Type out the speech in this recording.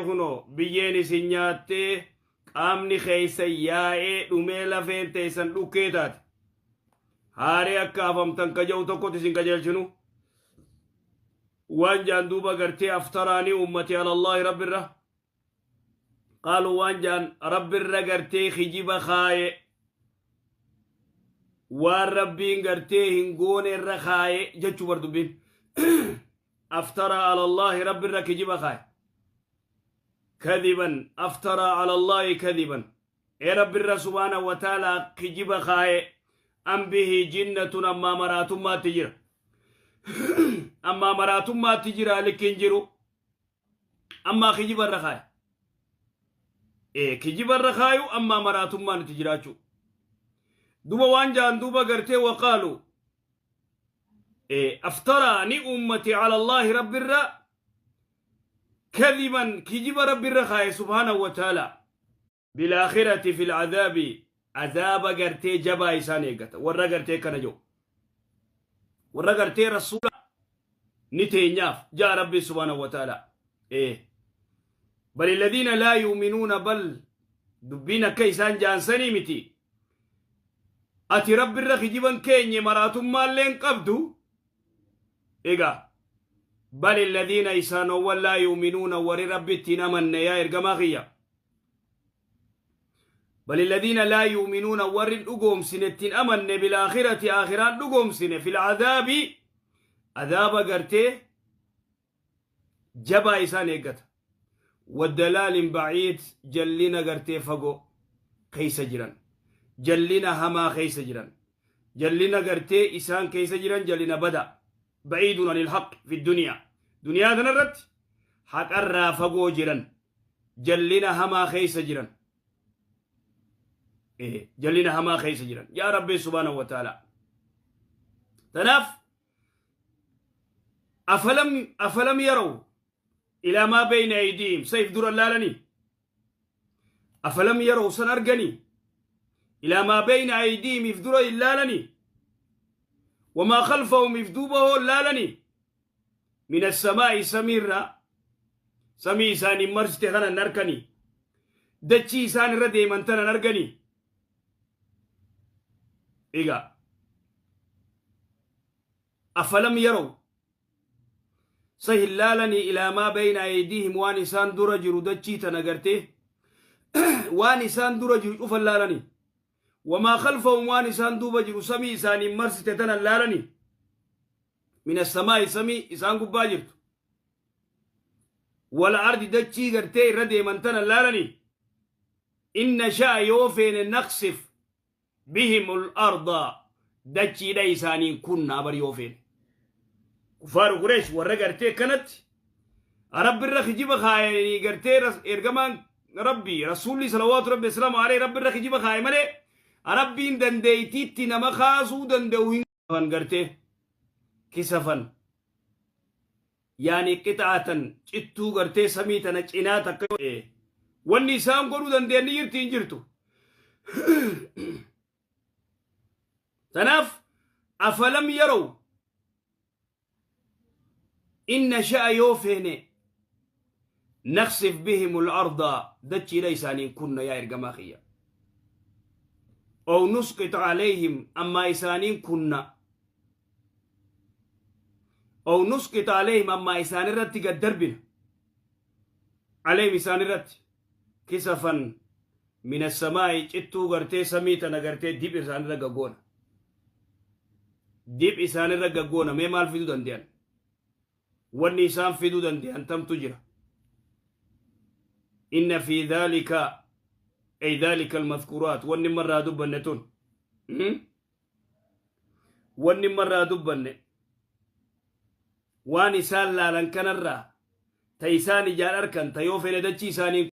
Kunoo biyyeen isin nyaattee, qaamni keeysan yaa'ee dhumee, lafeen teeysan dhukkee taate. Haaree akka hafamtan ka ja'u tokkotti isin qajeelchinu. Waan jaan duuba gartee aftaraanii ummati alallaahi rabbirra. Qaaluu waan jaan rabbirra gartee kijiba kaaye. Waan rabbiin gartee hin goone irra kaaye jechuu bar dubbiin. Aftaraa alallaahi rabbirra kijiba kaaye. Kadiban aftaraa alallaahi kadiban. Ee rabbirra subhaana wa ta'ala kijiba kaaye. Am bihi jinnatun ammaa maraatummaatti jira. Ammaa maraatummaatti jira likkiin jiru. Ammaa kijiba irra kaaye. Ee kijiba irra kaayu ammaa maraatummaan itti jiraachuu. Duba waan jaan duuba gartee waqaalu. Ee aftaraa ni ummati ala Allaahi rabbirra kadiban kijiba rabbirra kaaye subhaanahu wa ta'ala. Bilaakhirati fil adaabi azaaba gartee jabaa isaan eeggata warra gartee kana jiru warra gartee rasuula ni teenyaaf jaa rabbi subhaanahu wa ta'ala. Ee bal alladhiina laa yu'minuuna bal dubbiin akka isaan jaansanii miti ati rabbirra kijiban keenye maraatummaallee hin qabdu. Egaa bal alladhiina isaanowwan laa yu'minuuna warri rabbitti hin amanne yaa ergamaa kiyya. Bal alladhiina laa yu'minuuna warri hin dhugoomsine itti hin amanne bilaakhirati aakhiraan dhugoomsine fil adaabi adaaba gartee jabaa isaan eeggata. Waddalaalin baciid jallina gartee fagoo keessa jiran. Jallina hamaa keessa jiran. Jallina gartee isaan keessa jiran jallina bada. Baciidun anil haq fi duniyaa. Duniyaa kanarratti haqarraa fagoo jiran. Jallina hamaa keessa jiran. Jallina hamaa keessa jiran. Yaa Rabbi subhaanahu wa ta'ala. Tanaaf afalam yaraw ilaa maa bayna aydiihim sayf dura laalanii afalam yaraw san arganii ilaa maa bayna aydiihim if dura hin laalanii wamaa khalfahum if duuba hoo laalanii min assamaa'i samiirraa samii isaanii marsite kana hin arkanii dachii isaan irra deeman tana hin arganii. Egaa afalam yaraw sa hin laalanii ilaa maa bayna aydiihim waan isaan dura jiru dachii tana gartee waan isaan dura jiru cufa hin laalanii wamaa khalfahum waan isaan duuba jiru samii isaaniin marsite tana hin laalanii min assamaa'i samii isaan gubbaa jirtu wal ardi dachii gartee irra deeman tana hin laalanii in nasha'a yoo feene naqsif bihimul arda dachiidha isaaniin kunnaa bar yoo feene kufaaru Qureesh warra gartee kanatti rabbirra kijiba kaayanii gartee ergamaan rabbii rasuulli salawaatu rabbi islaamu alayhi rabbirra kijiba kaaye malee rabbiin dandeeytiitti nama kaasuu danda'u hin qaban gartee kisafan yaani qixaatan cittuu gartee samii tana cinaa takka wanni isaan godhuu danda'an ni jirti hin jirtu. Tanaaf afalam yaraw in nasha'a yoo feene naqsif bihim al-arda dachiidha isaaniin kunna yaa ergamaa kiyya. Ow nusqit alayhim ammaa isaaniin kunna ow nusqit alayhim ammaa isaan irratti gad darbina alayhim isaan irratti kisafan min assamaa'i cittuu gartee samii tana gartee dib isaan irra gaggoona dib isaan irra gaggoona. Mee maal fiduu dande'an? Wanni isaan fiduu dande'an tamtu jira? Inna fi dhaalika ay dhaalika almadhkuraat wanni marraa dubbanne tun wanni marraa dubbanne waan isaan laalan kanarraa ta isaan ijaan arkan ta yoo fedhe dachii isaanii